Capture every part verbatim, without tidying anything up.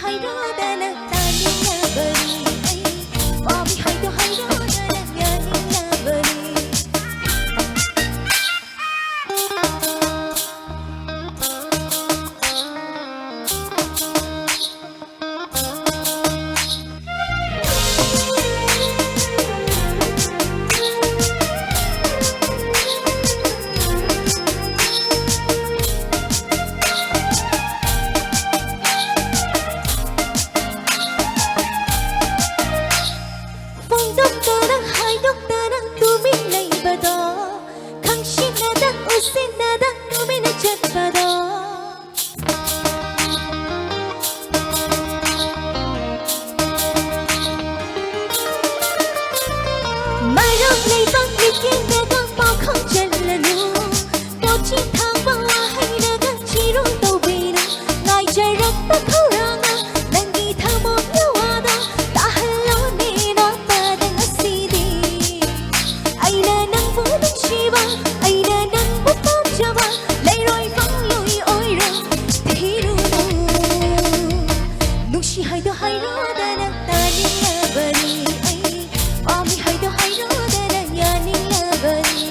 ꯍꯥꯏꯔꯣꯗꯅ ꯇꯥꯅꯤꯡꯂꯕꯅꯤ ꯑꯩ, ꯄꯥꯝꯃꯤ ꯍꯥꯏꯗꯣ ꯍꯥꯏꯔꯣꯗꯅ ꯌꯥꯅꯤꯡꯂꯕꯅꯤ꯫ ꯐꯣꯡꯗꯣꯛꯇꯅ ꯍꯥꯏꯗꯣꯛꯇꯅ ꯇꯨꯃꯤꯟ ꯂꯩꯕꯗꯣ, ꯈꯪꯁꯤꯟꯅꯗ ꯎꯁꯤꯟꯅꯗ ꯇꯨꯃꯤꯟꯅ ꯆꯠꯄꯗꯣ꯫ ꯃꯔꯝ ꯂꯩꯕ ꯃꯤꯠꯌꯦꯡꯗꯒ ꯄꯥꯎꯈꯣꯡ ꯆꯜꯂꯅꯨ, ꯇꯧꯆꯤ ꯊꯥꯡꯕ ꯋꯥꯍꯩꯅꯒ ꯆꯤꯔꯨ ꯇꯧꯕꯤꯅꯨ, ꯉꯥꯏꯖꯔꯛꯄ ꯈꯧꯔꯥꯡꯅ ꯅꯪꯒꯤ ꯊꯃꯣꯏ ꯌꯧꯋꯥꯗ ꯇꯥꯍꯜꯂꯣꯅꯦ ꯅꯣꯡꯃꯗ ꯉꯁꯤꯗꯤ꯫ ꯑꯩꯅ ꯅꯪꯕꯨ ꯅꯨꯡꯁꯤꯕ, ꯑꯩꯅ ꯅꯪꯕꯨ ꯄꯥꯝꯖꯕ, ꯂꯩꯔꯣꯏ ꯐꯪꯂꯣꯏ ꯑꯣꯏꯔꯣ ꯊꯤꯔꯨꯅꯨ꯫ ꯅꯨꯡꯁꯤ ꯍꯥꯏꯗꯣ ꯍꯥꯏꯔꯣꯗꯅ ꯇꯥꯅꯤꯡꯂꯕꯅꯤ ꯑꯩ, ꯄꯥꯝꯃꯤ ꯍꯥꯏꯗꯣ ꯍꯥꯏꯔꯣꯗꯅ ꯌꯥꯅꯤꯡꯂꯕꯅꯤ꯫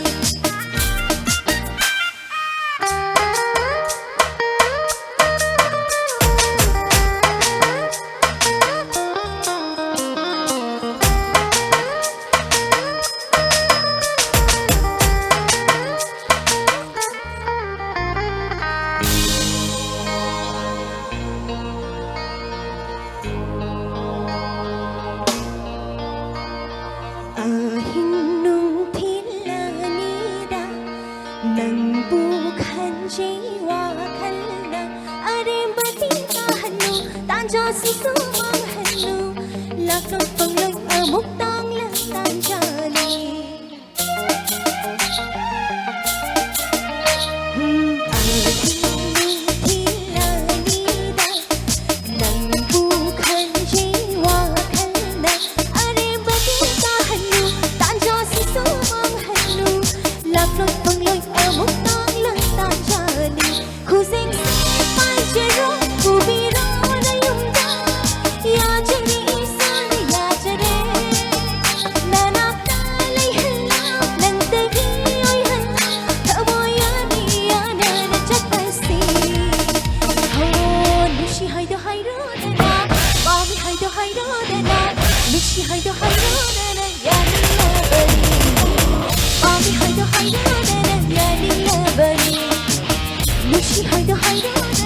ꯑꯍꯤꯡ ꯅꯨꯡꯊꯤꯜ ꯑꯅꯤꯗ ꯅꯪꯕꯨ ꯈꯟꯖꯩ ꯋꯥꯈꯜꯅ ꯑꯔꯦꯝꯕꯗꯤ ꯇꯥꯍꯟꯅꯨ, ꯇꯥꯟꯖꯥꯁꯤꯁꯨ ꯃꯥꯡꯍꯟꯅꯨ, ꯂꯥꯛꯂꯣꯏ ꯐꯪꯂꯣꯏ ꯑꯃꯨꯛ ꯇꯥꯡꯂ ꯇꯥꯟꯖꯥꯅꯤ꯫ ꯅꯪꯕꯨ ꯈꯟꯖꯩ ꯋꯥꯈꯜꯅ ꯑꯔꯦꯝꯕꯗꯤ ꯇꯥꯍꯟꯅꯨ, ꯇꯥꯟꯖꯥꯁꯤꯁꯨ ꯃꯥꯡꯍꯟꯅꯨ, ꯂꯥꯛꯂꯣꯏ ꯐꯪꯂꯣꯏ ꯑꯃꯨꯛ ꯇꯥꯡꯂꯣꯏ ꯇꯥꯟꯖꯥꯅꯤ꯫ ꯈꯨꯖꯦꯡꯁꯦ ꯄꯥꯏꯖꯔꯣ, ꯄꯨꯕꯤꯔꯣ ꯅꯌꯨꯝꯗ, ꯍꯥꯏꯔꯣꯗꯅ, ꯅꯨꯡꯁꯤ ꯍꯥꯏꯗꯣ ꯍꯥꯏꯔꯣꯗꯅ ꯌꯥꯅꯤꯡꯂꯕꯅꯤ꯫ ꯄꯥꯝꯃꯤ ꯍꯥꯏꯗꯣ ꯍꯥꯏꯔꯣꯗꯅ ꯌꯥꯅꯤꯡꯂꯕꯅꯤ꯫ ꯅꯨꯡꯁꯤ ꯍꯥꯏꯗꯣ ꯍꯥꯏꯔꯣꯗꯅ